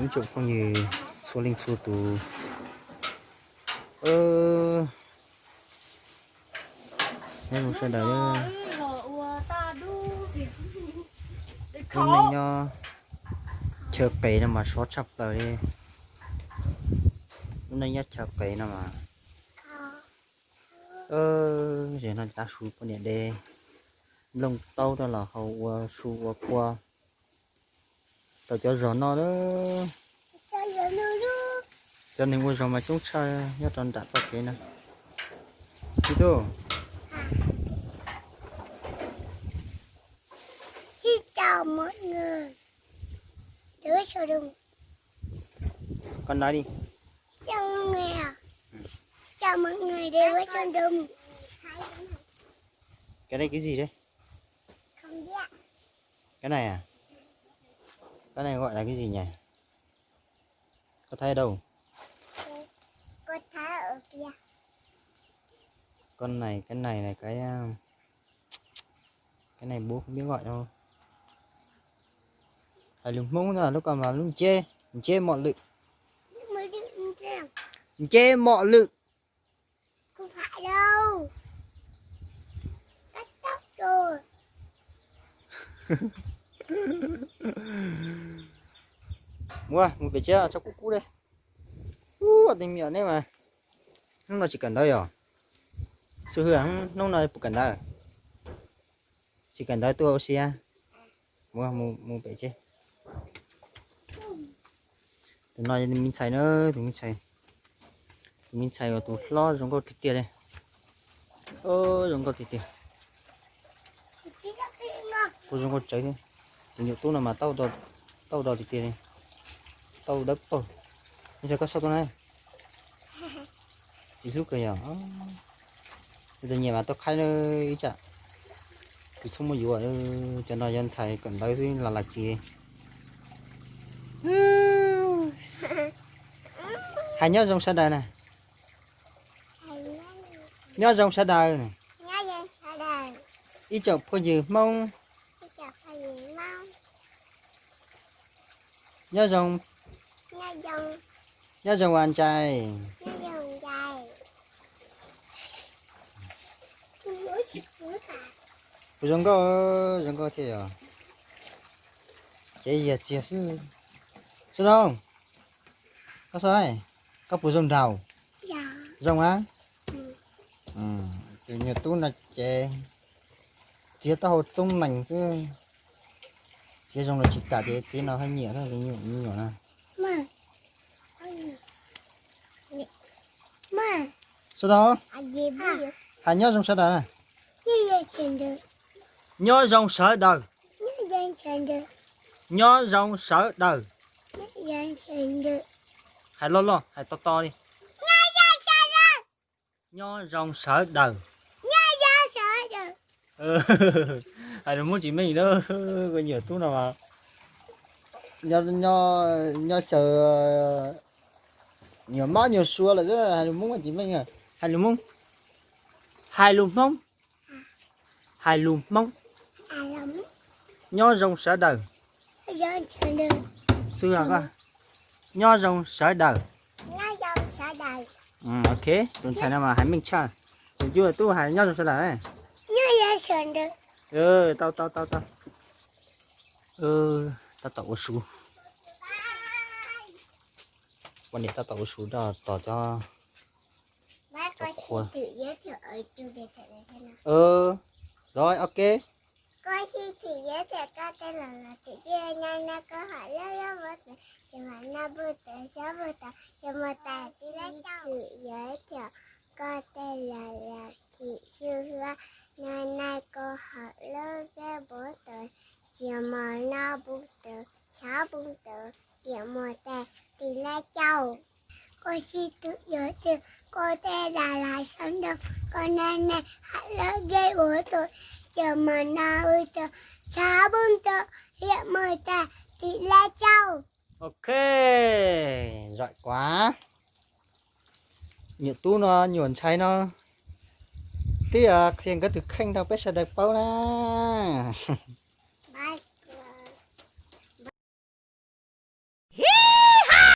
Ib tsoom phooj ywg txhua leej txhua tus, nyob zoo sawv daws. Lub neej nyob chaw qis no mas sov tshaj plaws li. Lub neej nyob chaw qis no mas, zem no tav su poj niam de nplooj taub rau los haus ua su ua kua rau cov zos no na. Cov neeg ua zog mas coob tshaj nyob rau nram txoj kev no. Ib tug, koj na li. Cái này cái gì đấy? Cái này à? Cái này gọi là cái gì nhỉ? Có thấy đâu? Con này, cái này là cái, à, cái này bố không biết gọi đâu. Hais lus Hmoob na, lub ko mas lub nce, nce mọ lwm. Nce mọ lwm. Mus, mus pem tsev tso kub kub li. Ub, tej me nyuam nej mas hnub no tsis kawm ntawv yog? Xib hwb, hnub no puas kawm ntawv? Tsis kawm ntawv tuaj ua si. Mus, mus pem tsev. Tus no yog tus me ntxhais na, tus me ntxhais, tus me ntxhais uas tus hlob zoo nkauj tiag tiag li. Zoo nkauj tiag tiag. Kuj zoo nkauj tsawv thiab. Tus nyuam tub no mas tau do tiag tiag li. Tau dawb paug. Nej saib koj saib tus na. Txiv hlub kawg yog. Tus nyiam mas tau qhaib na ib tsam. Tus txhob muaj yuav, cov no yog ntxhais kawm ntawv xwb los lais kis. Hais nyob zoo sawv daws na. Nyob zoo sawv daws. Ib tsoom phooj ywg Hmoob. Nyob zoo, nyob zoo vas ntxais. Kuv zoo nkauj, zoo nkauj thiab yog. Ces yog txiag xwb. Soo Doo, koj, koj puas zoo nraug? Zoo a. Tus nyuam tub no ces txiav taub hau txoob nees xwb. Txiav zoo los tsis kam ces txiv no haj nyiam tus me nyuam no. Soo Doo, hais nyob zoo sawv daws na. Nyob zoo sawv daws. Nyob zoo sawv daws. Hais loj loj, hais to to li. Nyob zoo sawv daws. Hais lus Hmoob tsis meej na, koj nyuam tub no mas nyob xyaw nyuag mab nyuag sua lawm xwb, hais lus Hmoob tsis meej. Hais lus Hmoob, hais lus Hmoob, hais lus Hmoob. Nyob zoo sawv daws. Xwb os, nyob zoo sawv daws. Ok, tus ntxhais no mas hais meej tshaj. Tus nyuam tub hais nyob zoo sawv daws. Tau, tau, tau, tau. Tab tom ua su. Poj niam tab tom ua su rau tos cov qhua. Rồi, ok. Con xin tự giới thiệu con tên là Lò Thị Siêu, năm nay con học lớp, lớp bốn tuổi, trường mầm non Phú Tường, xã Phú Tường, huyện Mường Tè, tỉnh Lai Châu. Xin tự giới thiệu con tên là Lò Thị Siêu Hương, năm nay con học lớp bốn tuổi, trường mầm non Phú Tường, xã Phú Tường, huyện Mường Tè, tỉnh Lai Châu. Con xin tự giới thiệu, con tên là Lại Sơn Đông, con năm nay học lớp bốn tuổi, trường mầm non Ui Tường, xã Bưng Tường, huyện Mường Tè, tỉnh Lai Châu. Ok, giỏi quá. Nyuam tub no, nyuam ntxhais no twb qhia nkawd tus kheej rau peb sawv daws paub na.